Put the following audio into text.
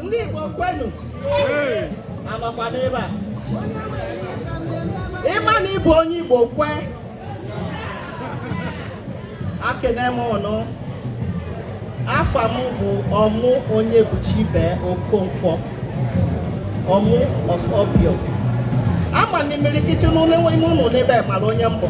Ndị Igbo kwenu! Anọkwa n'ebe a. Ịma na ịbụ onye Igbo kwe, akene m ụnụ. Afa m bụ Ọmụ Onyebuchibe Okonkwo, Ọmụ of Obio. Ama na imirikiti n'ụlọ ime ụnụ n'ebe mara onye mbụ.